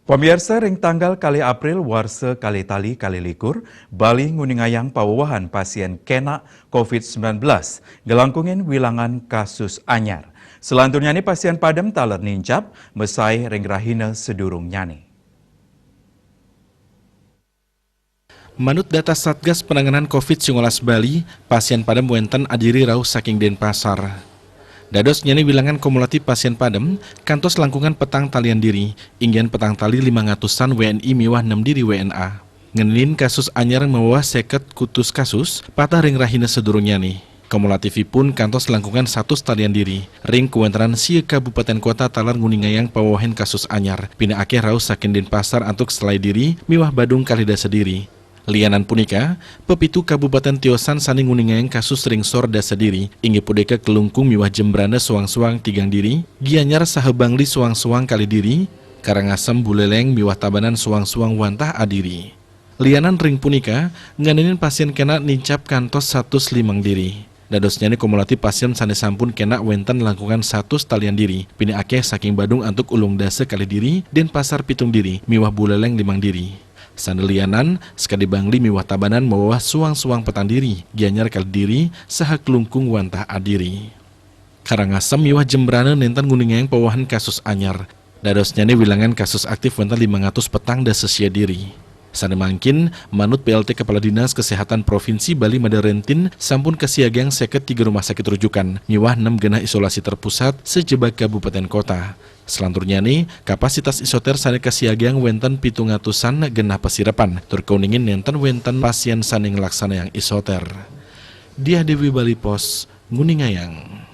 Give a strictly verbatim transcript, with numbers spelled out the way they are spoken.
Pamiarsa, ring tanggal kalih April warsa kalih tali kalih likur, Bali nguningayang pawewahan pasien kena covid sembilan belas, nglangkungin wilangan kasus anyar. Salanturnyané pasien padem taler nincap, masaih ring rahina sadurungnyane. Manut data Satgas Penanganan covid sembilan belas Bali, pasien padem wénten adiri rauh saking Denpasar. Dadosnyané wilangan kumulatif pasien padem kantos langkungan petang talian diri, inggihan petang tali limang atusan W N I miwah nem diri W N A. Ngeninin kasus anyar maweweh seket kutus kasus, pateh ring rahina sadurungnyané. Kumulatifipun kantos langkungan satus talian diri. Ring kawéntenan sia kabupatén kota taler nguningayang pawewehan kasus anyar, pinih akéh rauh saking Denpasar antuk selaé diri miwah Badung kalih dasa diri. Lianan punika, pepitu kabupatén tiosan sané nguningayang kasus ring sor dasa diri, inggih punika Klungkung miwah Jembrana soang-soang tigang diri, Gianyar saha Bangli soang-soang kalih diri, Karangasem, Buléléng miwah Tabanan soang-soang wantah adiri. Lianan ring punika, ngeninin pasien kena nincap kantos satus limang diri. Dadosnyané kumulatif pasien sané sampun kena wénten langkungan satus talian diri, pinih akéh saking Badung antuk ulung dasa kalih diri, Denpasar pitung diri, miwah Buléléng limang diri. Sané lianan, sakadi Bangli miwah Tabanan maweweh soang-soang petang diri, Gianyar kalih diri, saha Klungkung wantah adiri. Karangasem miwah Jembrana nénten nguningayang pawewehan kasus anyar. Dadosnyané wilangan kasus aktif wénten limang atus petang dasa sia diri. Sané mangkin, manut P L T Kepala Dinas Kesehatan Provinsi Bali Mada Rentin, sampun kasiagang seket tiga rumah sakit rujukan, miwah nem genah isolasi terpusat sajebag kabupatén kota. Salanturnyané, kapasitas isoter sané kasiagang wénten pitung atusan genah pasirepan, tur kauningin nénten wénten pasien sané nglaksanayang isoter. Diah Dewi, Bali Post, nguningayang.